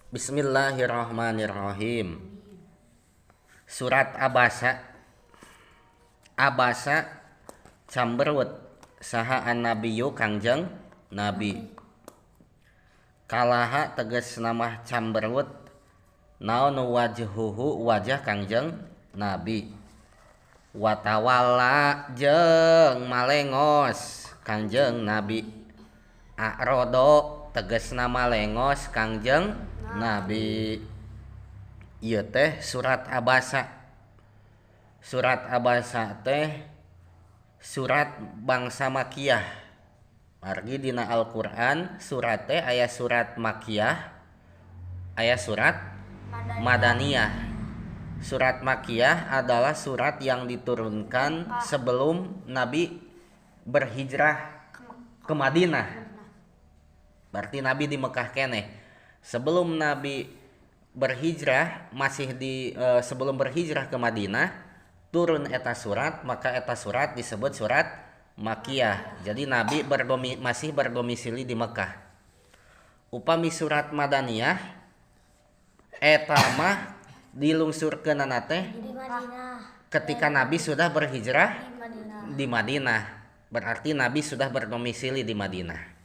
Bismillahirrahmanirrahim. Surat Abasa. Abasa camberwet saha an-nabiyyu Kangjeng Nabi. Kalaha tegas nama camberwet naon wajhuhu wajah Kangjeng Nabi. Watawalla jeung malengos Kangjeng Nabi. A'rodo tegasna malengos Kangjeng Nabi. Ieu teh surat Abasa. Surat Abasa teh surat bangsa Makiyah. Margi dina Al-Qur'an surat teh aya surat Makiyah, aya surat Madaniyah. Surat Makiyah adalah surat yang diturunkan sebelum Nabi berhijrah ke Madinah. Berarti Nabi di Mekah keneh. Sebelum Nabi berhijrah masih di sebelum berhijrah ke Madinah turun eta surat, maka eta surat disebut surat Makiyah. Jadi Nabi masih berdomisili di Mekah. Upami surat Madaniyah eta mah dilungsurkeunana teh ketika Nabi sudah berhijrah di Madinah. Berarti Nabi sudah berdomisili di Madinah.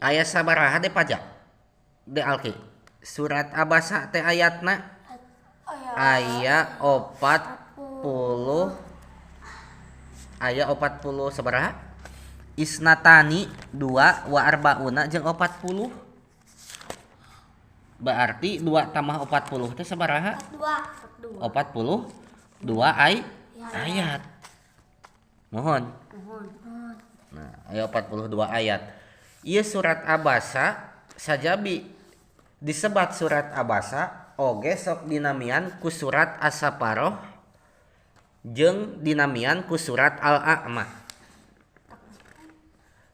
Aya sabaraha de pajak de alki surat Abasa teh ayatna aya 40, aya 40 sabaraha isnatani 2 wa arbauna jeung 40. Berarti 2 tambah 40 teh sabaraha? 42 ayat. Mohon. Nah, aya 42 ayat. Ieu surat Abasa sajabi disebat surat Abasa oge sok dinamian ku surat As-Safaroh jeung dinamian ku surat Al-A'ma.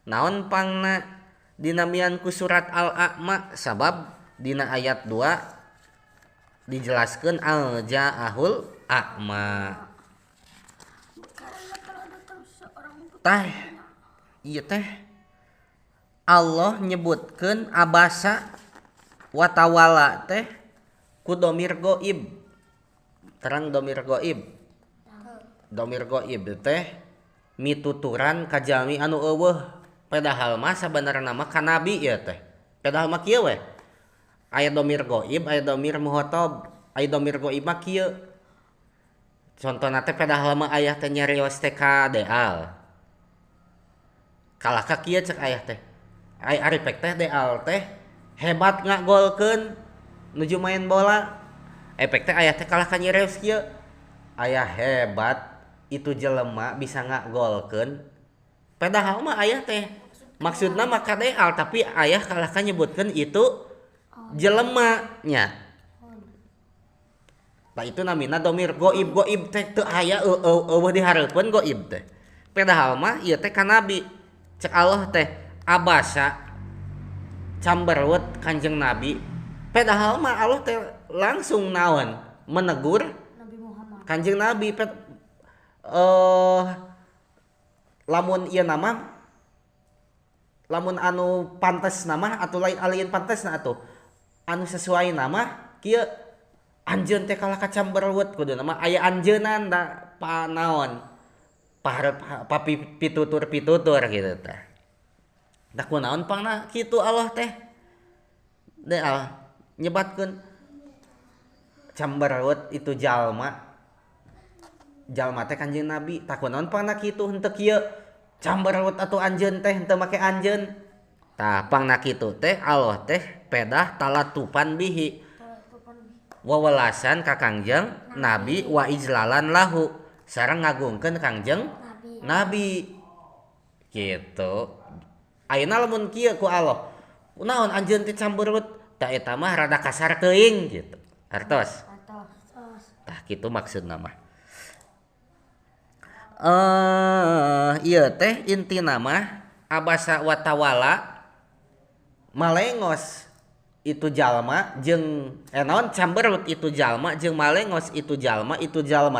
Naon pangna dinamian ku surat Al-A'ma? Sabab dina ayat 2 dijelaskeun al-ja'ahul a'ma. Tah ieu teh Allah nyebutkeun abasa watawala teh ku domir goib. Terang domir goib. Domir goib teh mituturan ka jalmi anu eueuh. Padahal mah sabenerna mah ka nabi ieu teh. Padahal mah kieu we. Aya domir goib, aya domir muhotob. Aya domir goib mah kieu. Contona teh padahal mah ayah teh nyarios teh ka deal. Kalah ka kieu cek ayah teh. Ai aripek teh deal teh hebat ngagolkeun nuju main bola. Efek teh ayah teh kalah ka nyerios kieu. Ayah hebat itu jelema bisa ngagolkeun. Padahal mah ayah teh maksudna mah ka deal, tapi ayah kalah ka nyebutkeun itu jelema nya. Tah itu namina domir goib. Goib teh teu aya eueuh dihareupeun goib teh. Padahal mah ieu teh ka nabi. Cek Allah teh abasa camberwet Kanjeng Nabi. Padahal mah Allah teh langsung naon menegur Nabi Muhammad. Kanjeng Nabi lamun ieu nama lamun anu pantes nama atau lain alien pantesna atuh anu sesuai nama kieu anjeun teh kalah ka camberwet kudu nama aya anjeunan da pa naon paharep papi pitutur-pitutur gitu teh. Da kunaon pangna kitu Allah teh de Allah nyebatkeun camberwet itu jalma. Jalma teh Kanjeng Nabi. Tah kunaon pangna kitu henteu kieu camberwet atuh anjeun teh henteu make anjeun. Tah pangna kitu teh Allah teh pedah talatupan bihi. Wawelasan ka Kangjeng Nabi wa ijlalan lahu sareng ngagungkeun Kangjeng Nabi. Gitu. Ayeuna lamun kieu ku Allah, naon anjeun teh camberwet tah eta mah rada kasar teuing gitu. Hartos. Tah kitu maksudna mah. Ieu teh intina mah abasa watawala malengos itu jalma jeung naon camberwet itu jalma jeung malengos itu jalma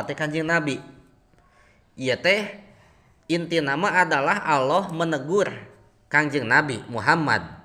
teh Kanjeng Nabi. Ieu teh intina mah adalah Allah menegur Kangjeng Nabi Muhammad.